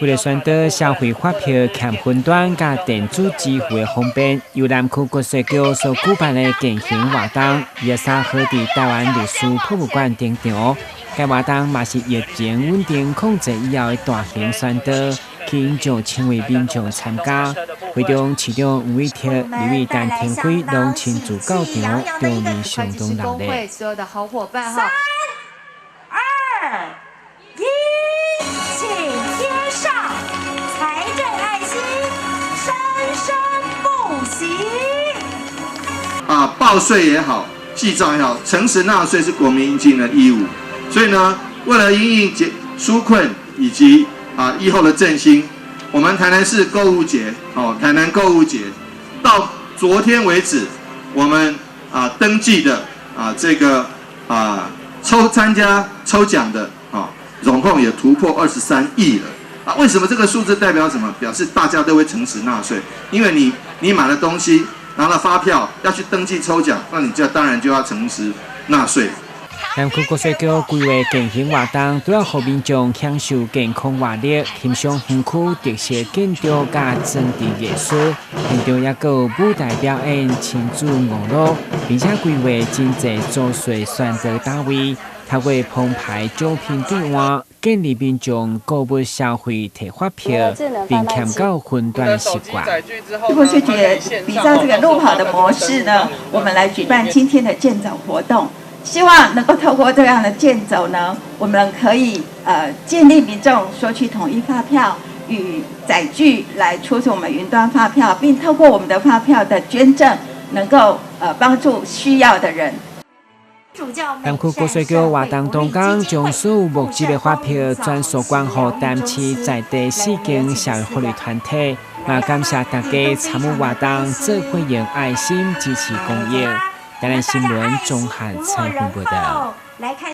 為了宣導消費發票欠雲端佮電子支付的方便，由南區國稅局所舉辦的健行活動，23號佇臺灣歷史博物館登場。該活動嘛是疫情穩定控制以後的大型宣導，吸引上千位民眾參加。會中市長黃偉哲、立委陳亭妃攏親自到場，場面相當熱烈。三、二、一，請貼上財政愛心，生生不息。啊，報稅也好，記帳也好，誠實納稅是國民應盡的義務。所以呢，為了因應解紓困以及疫後的振興，我們台南市購物節，哦，台南購物節到昨天為止，我們登記的這個抽參加抽獎的總共也突破23億了。啊，為什麼這個數字代表什麼？表示大家都會誠實納稅，因為你買了東西，拿了發票要去登記抽獎，那你就當然就要誠實納稅。南區國稅局規劃健行活動，除了予民眾享受健康活力、欣賞園區特色建築佮裝置藝術，現場也閣有舞台表演、親子娛樂，並且規劃真濟租稅宣導單位，透過澎湃獎品兌換，建議民眾購物消費提發票，並欠繳雲端習慣。國稅局比照這個路跑的模式呢，我們來舉辦今天的健走活動。希望能夠透過這樣的健走呢，我們可以建立民眾索取統一發票與載具來出售我們雲端發票，並透過我們的發票的捐贈，能夠幫助需要的人。南區國稅局活動當中，將所有募集的發票全數捐予台南市在地四間社會福利團體，嘛感謝大家參與活動，做伙用愛心支持公益。台南新聞綜合採訪報道。來看。